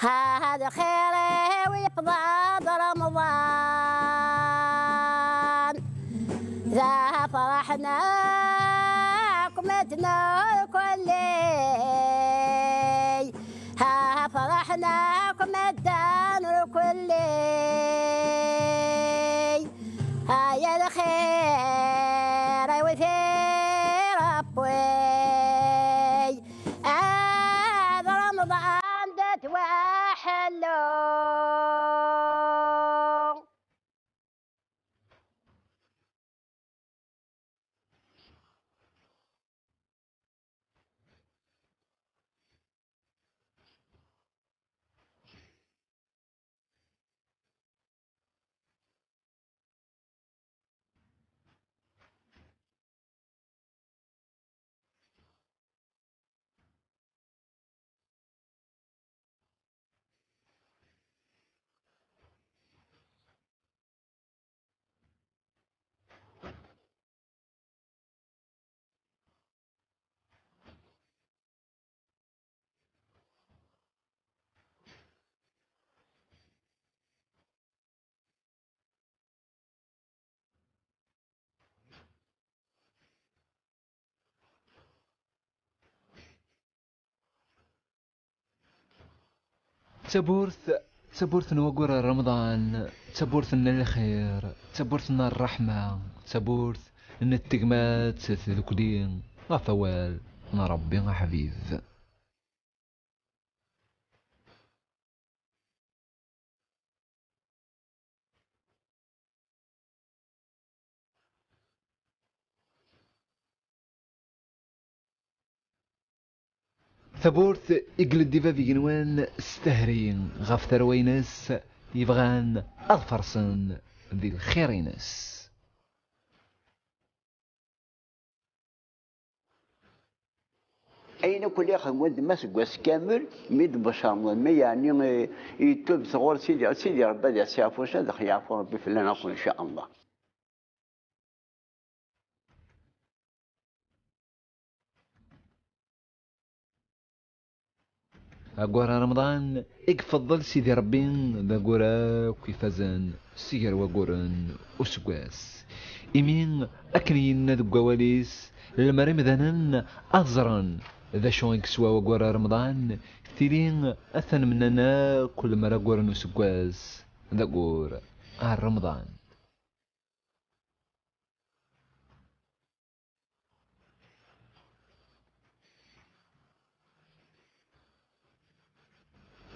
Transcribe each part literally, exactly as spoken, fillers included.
هذا خير ويفضل رمضان، ذا فرحنا كمدنا الكلي، ها فرحنا كمدنا الكلي. هيا الخير وفي ربي، هذا رمضان دات وحلو. Tawwurt, tawwurt n waggur n Remḍan, tawwurt n lxir, tawwurt n ṛṛeḥma, tawwurt n tegmat tdukli, ɣef wawal n Ṛebbi aḥbib. Tawwurt i yeldi bab igenwan s tehri ɣef tarwa-ines yebɣan ad ferṣen di lxir-ines. Ayen akk i yexdem weltma seg wass kamel, mi d-tbeccer weltma, yeɛni, eh, yettub sɣur Sidi, Sidi Ṛebbi ad as-yeɛfu, ad aɣ-yeɛfu Ṛebbi fell-aneɣ akk, ncallah. Aggur n Remḍan i ifeḍḍel Sidi Ṛebbi d aggur akk ifazen si gar wagguren useggas. Imi, akken yenna deg wawal-is, lemmer imdanen ad ẓren d acu i yeswa waggur n Remḍan, tili atan mennan akk lemmer agguren useggas d aggur n Remḍan.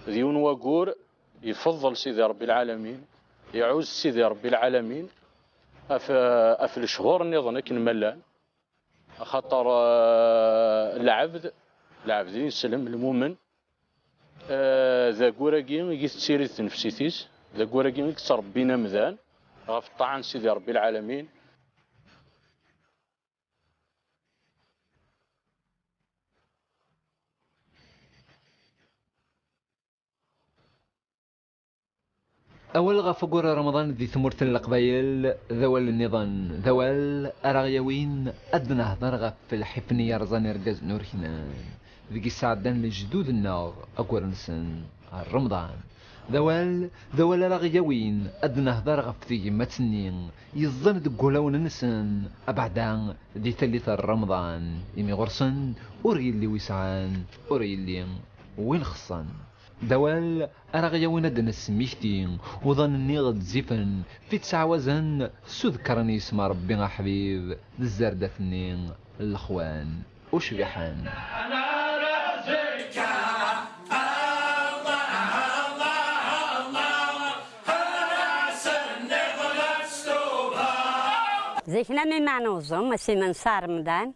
D yiwen waggur ifeḍḍel Sidi Ṛebbi Lɛalamin, iɛuz Sidi Ṛebbi Lɛalamin ɣef, ɣef lechur nniḍen akken ma llan, axaṭer, eh, lɛebd, lɛebd ineslem, lmumen, eh, d aggur-agi i tettiri tnefsit-is, d aggur-agi i yettṛebbin amdan ɣef ṭṭaɛa n Sidi Ṛebbi Lɛalamin. Awal ɣef waggur n Remḍan di tmurt n Leqbayel, d awal nniḍen, d awal ara ɣ-yawin ad d-nehḍer ɣef lḥif-nni yerẓan irgazen ur knan, deg i sɛeddan lejdud-nneɣ aggur-nsen n Remḍan. D awal, d awal ara ɣ-yawin ad d-nehḍer ɣef tegmat-nni yeẓẓan deg wulawen-nsen abeɛda di tallit n Remḍan, imi ɣur-sen ur yelli wi sɛan, ur yelli win xeṣṣen. D awal ara ɣ-yawin ad d-nesmekti uḍan-nni ɣezzifen fi ttɛawazen s udekkar n yisem n Ṛebbi aḥbib d zzerdat-nni n lexwan ucbiḥen. Zik nami meɛna uẓum, a Siman Saɛ Remḍan,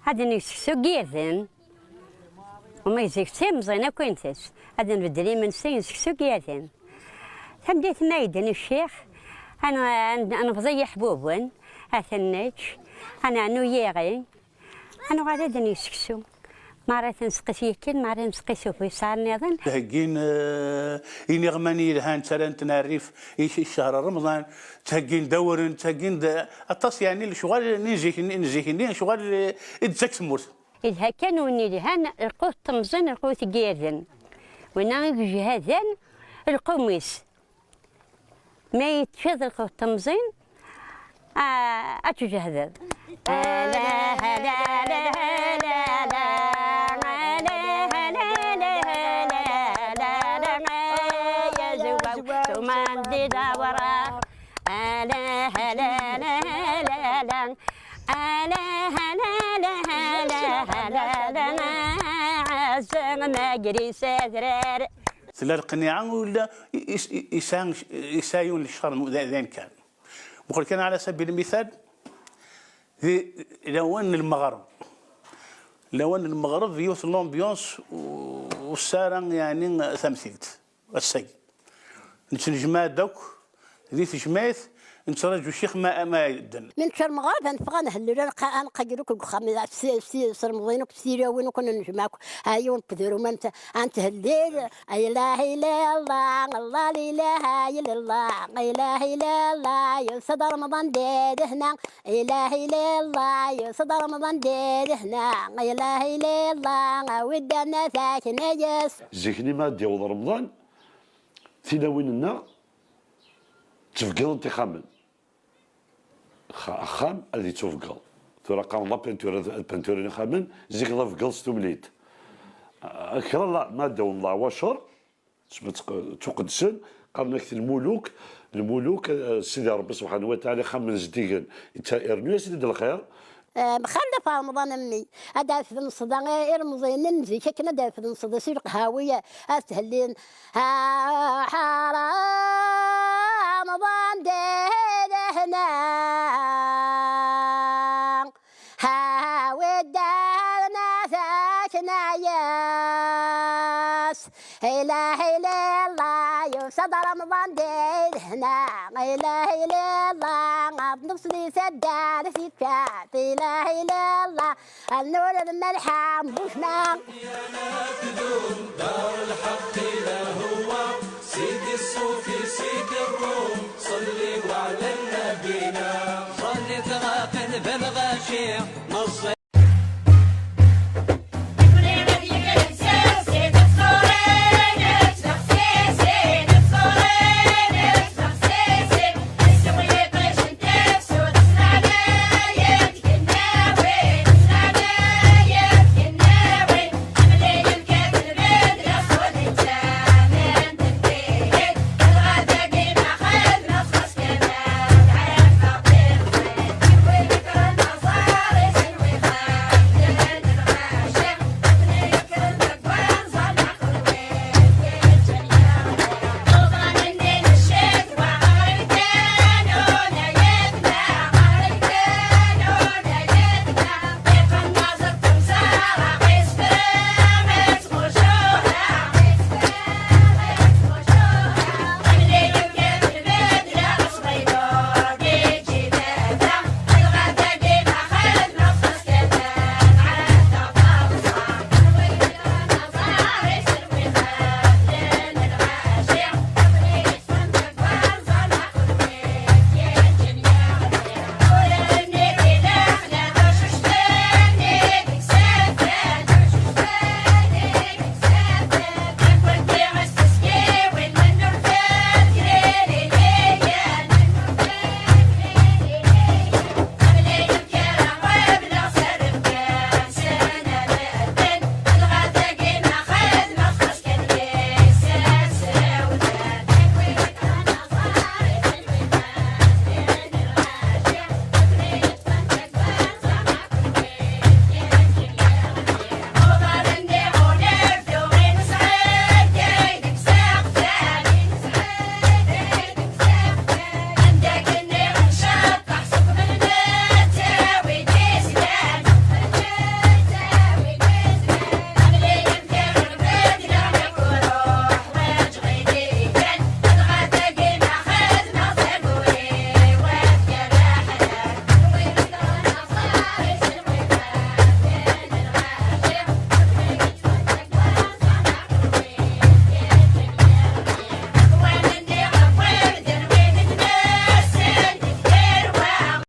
ad neg seksu n yirden. Uma zik d timẓin akk intess, ad nbeddel imensi n seksu n yirden. Tameddit ma yedden ccix, ad n-, ad n-, ad nebẓi iḥbuben, ad ten-nečč, ad neɛnu yiɣi, ad nuɣal ad neg seksu. Mara tenseqqi s yikkin, mara tenseqqi s ufisar nniḍen. Theggin, eh, iniɣman yelhan, ttarran-ten rrif i, i ccher Remḍan, theggin-d awren, theggin-d aṭas, yeɛni, lecɣal n zik-nni, n zik-nni, lecɣal, eh, i d-tettak tmurt. Ilha kan win ilhan, lqut temẓin, lqut n yirden. Winna i yejhaden lqum-is. Ma yetfiḍ lqum temẓin, ah, ad tjehdeḍ. Tella lqniɛa ula i- i- i- yesɛa yesɛa yiwen n lecɣal d d ayen kan. Muqel kan, ɛla sabil lmital, di lawan n lmeɣreb. Lawan n lmeɣreb, yiwet n l'ambiance u- ur tessara, yeɛni, tamtilt. Ass-agi nettnejmaɛ-d akk di tejmaɛt, nettraǧu ccix ma ma yedden. Mi nečča lmeɣreb, ad neffeɣ ad nhellel, ad nqa- ad nqayyel akk deg uxxam, s s s remḍin akk, s tilawin akk, ad nejmeɛ akk. Ha yiwen n wedrum ad nett- ad nthellil. Ilaha illallah, Allah, la ilaha illallah, ilaha illallah, yusa-d Remḍan di lehna. Ilaha illallah, yusa-d Remḍan di lehna. Ilaha illallah, awi-d anafak n yes. Zik-nni ma ad d-yaweḍ Remḍan, tilawin-nneɣ ttbeggiḍent ixxamen. Xa- Axxam ad yettubeggeḍ. Tura qqaren la peinture, ad peinturen ixxamen, zik la beggeḍ s tumlit. Ah, kra la, ma ddawen leɛwacer, ttuqedsen, qqaren-ak lmuluk, lmuluk, eh, Sidi Ṛebbi subḥanahu wa taɛala, ixxamen zeddigen, itta- irnu-yasen-id lxir. Eh, mxallaf Remḍan a mmi, ad d-refden ṣṣda i- iremẓiyen n zik, akken ad d-refden ṣṣda si leqhawi, ad thellin. Ha, ha, Remḍan di lehna, ha, wi ddarna takna-yas. Ilaha illallah, yusa-d Remḍan di lehna. Ilaha illallah, ɣer nnefs di taddart yekkat. Ilaha illallah, a lnur n Malḥa Bucma.